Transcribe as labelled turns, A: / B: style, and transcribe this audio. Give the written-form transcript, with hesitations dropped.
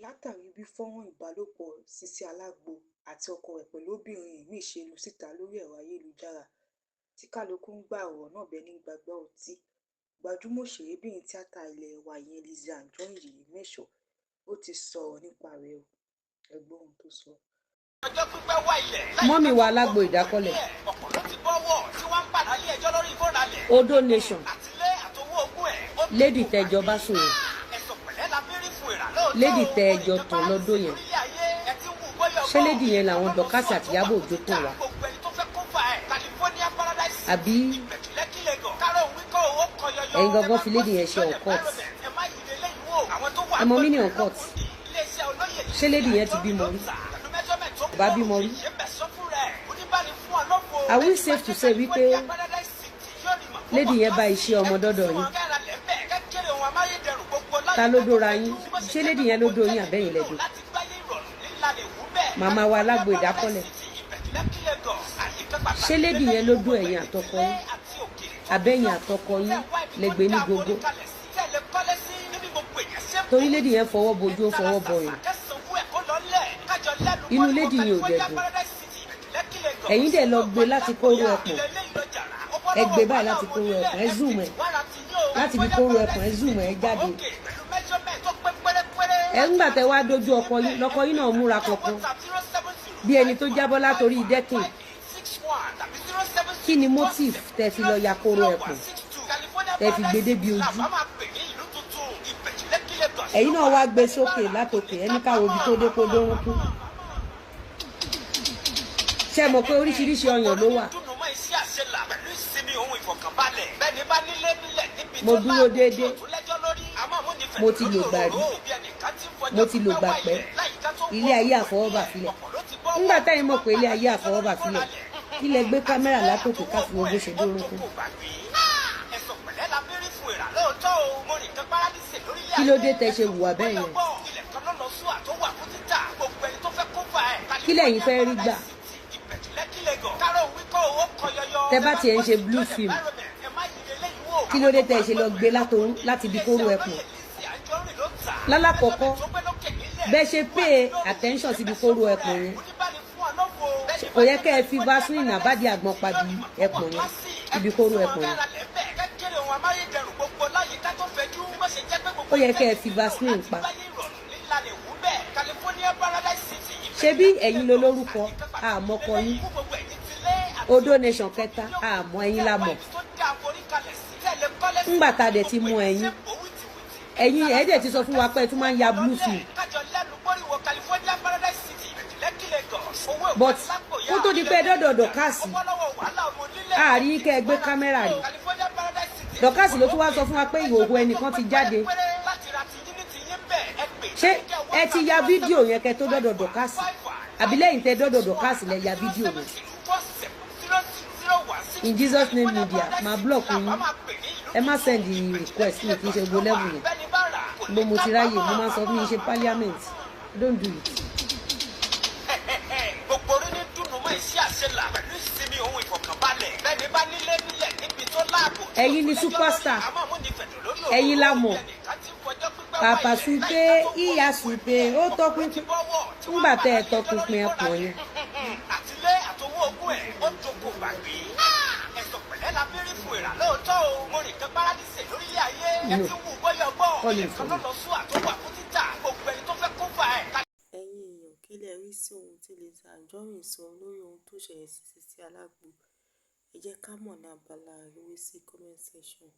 A: Látàrí bí fọ́nrán ìbálòpọ̀ Sisi Alágbo àti ọkọ rẹ̀ pẹ̀lú obìnrin miín ṣe lu síta lórí ẹ̀rọ ayélujára tí kálukú ń gba ọ̀rọ̀ náà bẹ́ẹ̀ ní gbangba ọtí, gbajúmọ̀ òṣèrébìnrin tíátà ilé wa ìyẹn Lizzy Anjorin Yèyé ó ti sọ̀rọ̀ nípa rẹ̀ o. Ẹ gbọ́ ohun tó sọ.
B: Mummy wa Alágbo Ìdákọ́lẹ̀, Odo Nation, lady tẹjọ bá sùn yẹn, lady tẹjọ tàn lọ́dọ̀ yẹn, ṣé lady yẹn làwọn Dorcas àti Ìyábọ̀ Òjó tó wà, àbí ẹ̀yin gangan fi lady yẹn ṣe uncut? Ẹ mọ mí ní uncut. Ṣé lady yẹn ti bímọ rí? Bá bímọ rí? Are we safe to say wípé lady yẹn bá iṣẹ́ ọmọ dọ́dọ̀ yín? Ta ló dóra yín? Ṣé lady yẹn ló dó yín, àbẹ́yìn lẹ́dọ̀? Màmá wa Alágbo Ìdákọ́lẹ̀, ṣé lady yẹn ló dó ẹ̀yin àtọkọ yín, àbẹ́yìn àtọkọ yín lẹ́gbẹ̀ẹ́ ní gbogbo? Torí lady yẹn fọwọ́ bojú, ó fọwọ́ bọyàn. Inú lady yẹn ò dẹ̀ dùn. Ẹ̀yin dẹ̀ lọ gbé láti kóró ẹpọ̀n. Ẹ gbé báyìí láti kóró ẹpọ̀n, ẹ zoom ẹ láti fi kóró ẹpọ̀n, ẹ zoom ẹ jáde. Ẹ ń gbà tẹ wá dójú ọkọ yín, lọkọ yín náà múra kankan bí ẹni tó jábọ́ látòrí dẹ́kìn. Kí ni motive tẹ fi lọ ya kóró ẹpọ̀n, tẹ fi gbé débi ojú? Ẹ̀yin náà wá gbé sókè látòkè, ẹni káwọn ibi tó dé kó dórúnkún. Ṣé mọ̀ pé oríṣiríṣi ọyàn ló wà? Mo dúró déédéé, mo ti lò gbà rí, mo ti lò gbà pẹ́. Ilé ayé àfọwọ́bà filẹ̀. Ńgbà táyìn mọ̀ pé ilé ayé àfọwọ́bà filẹ̀, kí lẹ gbé kámẹ́rà látòkè káfí wo bó ṣe dórúnkún? Kí ló dé tẹ ṣe hùwà bẹ́ẹ̀ yẹn? Kí lẹ̀yin fẹ́ rí gbà tẹ bá tiẹ̀ ń ṣe blue film? Kí ló dé tẹ ṣe lọ gbé láti ibi kóró ẹkùn lálàkọ́kọ́? Bẹ́ẹ̀ ṣe pay attention síbi kóró ẹkùn yẹn, kò yẹ kẹ́ ẹ fi vaseline àbádìí àgbọn pàbí ẹkùn yẹn, ibi kóró ẹkùn yẹn. Ó yẹ kẹ́ ẹ fi vaseline pa. Ṣebí ẹ̀yin ló lórúkọ, àmọ́kọ yín Odo Nation kẹta, àmọ́ ẹ̀yin la mọ̀. Ńgbà tá a dẹ̀ ti mú ẹ̀yin, ẹ̀yin ẹ̀ dẹ̀ ti sọ fún wa pé ẹ tún máa ń ya blue film, but kó tó di pé ẹ dọ́dọ̀ Dorcas, àárín kẹ́ ẹ gbé kámẹ́rà rí. Dorcas ló tún wá sọ fún wa pé ìhòòhò ẹnìkan ti jáde. Ṣé ẹ ti ya fídíò yẹn kẹ́ tó dọ́dọ̀ Dorcas, àbí lẹ́yìn tẹ́ dọ́dọ̀ Dorcas lẹ ya fídíò yẹn? In Jesus Name Media, máa block yín. Ẹ má send request mi, kì í ṣe gbogbo level yẹn bó mo ti ráyè. Mo máa ń sọ fún yín ṣe parliament, don't do it.
C: Gbogbo orí ní dùnú mọ́ iṣẹ́ àṣelà pẹ̀lú ìsinmi ohun ìfọ̀kànbalẹ̀. Bẹ́ẹ̀ni bá nílé nílẹ̀ níbi tó láàbò.
B: Ẹ̀yin ni superstar, ẹ̀yin la mọ̀. Pàpà supe, ìyá supe, ó tọpinpin. Ńgbà tẹ́ ẹ tọpinpin ẹpọ̀n yẹn.
C: Àtilé àtowó ogún ẹ̀ ó jókòó gbàgbé. Ẹ̀sọ̀ pẹ̀lẹ́ la béèrè fún ìrà lóòótọ́ o. Mo rìn kan paradíṣe lórílẹ̀ ayé. Ẹ ti wù bọ́yọ̀ gbọ́.
B: Call him
C: Ilẹ̀ kan
B: for
C: ló
B: me.
C: lọ sún àtọwà fún títà. Gbogbo ẹni tó fẹ́ kó fà ẹ̀.
D: Ẹ̀yin èèyàn, kí lẹ rí sí ohun tí Lizzy Anjorin sọ lórí ohun tó ṣẹlẹ̀ sí Sisi Alágbo? Ẹ jẹ́ ká mọ̀ ní abala àríwísí, comment section.